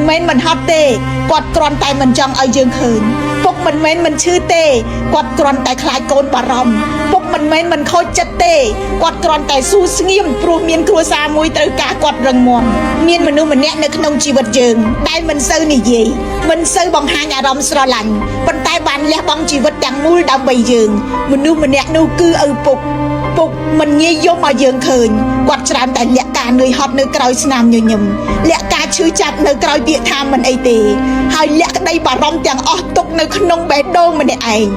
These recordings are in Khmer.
មែនមិនហត់ទេគាត់គ្រាន់តែមិនចង់ឲ្យយើងឃើញពុកមិនមែនមិនឈឺទេគាត់គ្រាន់តែខ្លាចកូនបារម្ភពុកមិនមែនមិនខូចចិត្តទេគាត់គ្រាន់តែស៊ូស្ងៀមព្រោះមានគ្រួសារមួយត្រូវការគាត់រឹងមាំមានមនុស្សម្នាក់នៅក្នុងជីវិតយើងដែលមិនសូវនិយាយមិនសូវបង្ហាញអារម្មណ៍ស្រឡាញ់ប៉ុន្តែបានលះបង់ជីវិតទាំងមូលដើម្បីយើងមនុស្សម្នាក់នោះគឺឪពុក ពុកមិនងាយយំឲ្យយើងឃើញគាត់ច្រើនតែលាក់ការនឿយហត់នៅក្រោយស្នាមញញឹមលាក់ការឈឺចាប់នៅក្រោយពាក្យថាមិនអីទេហើយលាក់ក្តីបារម្ភទាំងអស់ទុកនៅក្នុងបេះដូងម្នាក់ឯង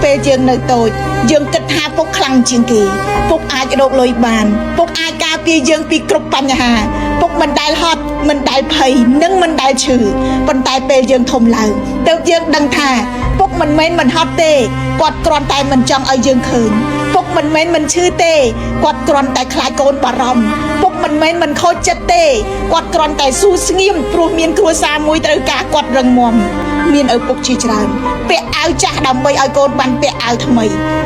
ពេលយើងនៅតូចយើងគិតថាពុកខ្លាំងជាងគេពុកអាចរកលុយបានពុកអាចការពារយើងពីគ្រប់បញ្ហាពុកមិនដែលហត់មិនដែលភ័យនិងមិនដែលឈឺប៉ុន្តែពេលយើងធំឡើងទើបយើងដឹងថាពុកមិនមែនមិនហត់ទេគាត់គ្រាន់តែមិនចង់ឲ្យយើងឃើញ ពុកមិនមែនមិនឈឺទេគាត់គ្រាន់តែខ្លាចកូនបារម្ភពុកមិនមែនមិនខូចចិត្តទេគាត់គ្រាន់តែស៊ូស្ងៀមព្រោះមានគ្រួសារមួយត្រូវការគាត់រឹងមាំមានឪពុកជាច្រើនពាក់អាវចាស់ដើម្បីឲ្យកូនបានពាក់អាវថ្មី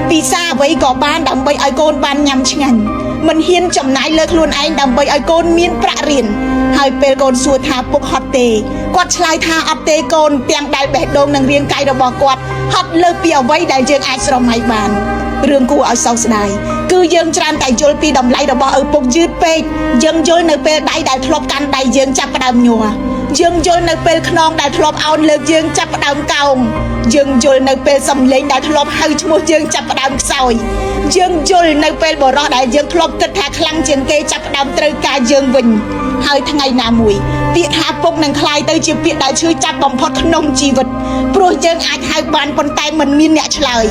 ពិសាអ្វីក៏បានដើម្បីឲ្យកូនបានញ៉ាំឆ្ងាញ់មិនហ៊ានចំណាយលើខ្លួនឯងដើម្បីឲ្យកូនមានប្រាក់រៀនហើយពេលកូនសួរថាពុកហត់ទេគាត់ឆ្លើយថាអត់ទេកូនទាំងដែលបេះដូងនិងរាងកាយរបស់គាត់ហត់លើសពីអ្វីដែលយើងអាចស្រមៃបាន រឿងគួរឲ្យសោកស្ដាយគឺយើងច្រើនតែយល់ពីតម្លៃរបស់ឪពុកយឺតពេកយើងយល់នៅពេលដៃដែលធ្លាប់កាន់ដៃយើងចាប់ផ្ដើមញ័រយើងយល់នៅពេលខ្នងដែលធ្លាប់អោនលើកយើងចាប់ផ្ដើមកោងយើងយល់នៅពេលសំឡេងដែលធ្លាប់ហៅឈ្មោះយើងចាប់ផ្ដើមខ្សោយយើងយល់នៅពេលបរោះដែលយើងធ្លាប់គិតថាខ្លាំងជាងគេចាប់ផ្ដើមត្រូវការយើងវិញហើយថ្ងៃណាមួយពាក្យថាពុកនឹងក្លាយទៅជាពាក្យដែលឈឺចាប់បំផុតក្នុងជីវិតព្រោះយើងអាចហៅបានប៉ុន្តែមិនមានអ្នកឆ្លើយ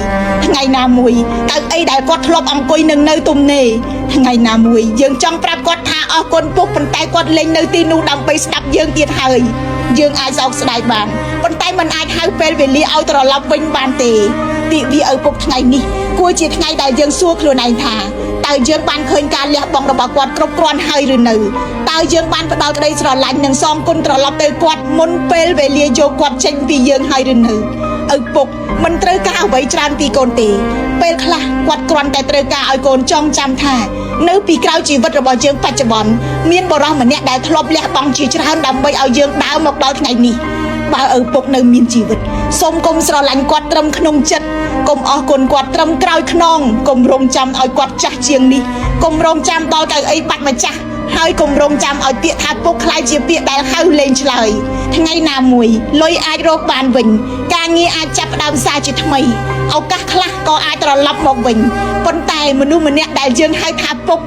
ថ្ងៃណាមួយកៅអីដែលគាត់ធ្លាប់អង្គុយនឹងនៅទំនេរថ្ងៃណាមួយយើងចង់ប្រាប់គាត់ថាអរគុណពុកប៉ុន្តែគាត់លែងនៅទីនោះដើម្បីស្ដាប់យើងទៀតហើយយើងអាចសោកស្ដាយបានប៉ុន្តែมันអាចហៅពេលវេលាឲ្យត្រឡប់វិញបានទេទិវាឪពុកថ្ងៃនេះគួរជាថ្ងៃដែលយើងសួរខ្លួនឯងថាតើយើងបានឃើញការលះបង់របស់គាត់គ្រប់គ្រាន់ហើយឬនៅតើយើងបានផ្ដល់ក្តីស្រឡាញ់និងសងគុណត្រឡប់ទៅគាត់មុនពេលវេលាយកគាត់ចេញពីយើងហើយឬនៅឪពុកមិនត្រូវការអ្វីច្រើនពីកូនទេពេលខ្លះគាត់គ្រាន់តែត្រូវការឲ្យកូនចងចាំថានៅពីក្រោយជីវិតរបស់យើងបច្ចុប្បន្នមានបុរសម្នាក់ដែលធ្លាប់លះបង់ជាច្រើនដើម្បីឲ្យយើងដើរមកដល់ថ្ងៃនេះបើឪពុកនៅមានជីវិតសូមកុំស្រឡាញ់គាត់ត្រឹមក្នុងចិត្តកុំអរគុណគាត់ត្រឹមក្រោយខ្នងកុំរងចាំឲ្យគាត់ចាស់ជាងនេះកុំរងចាំដល់កៅអីបាត់ម្ចាស់ហើយកុំរងចាំឲ្យពាក្យថាពុកក្លាយជាពាក្យដែលហៅលេងឆ្លើយថ្ងៃណាមួយលុយអាចរកបានវិញការងារអាចចាប់ផ្ដើមសារជាថ្មីឱកាសខ្លះក៏អាចត្រឡប់មកវិញប៉ុន្តែមនុស្សម្នាក់ដែលយើងហៅថាពុក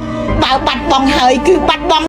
បើបាត់បង់ហើយគឺបាត់បង់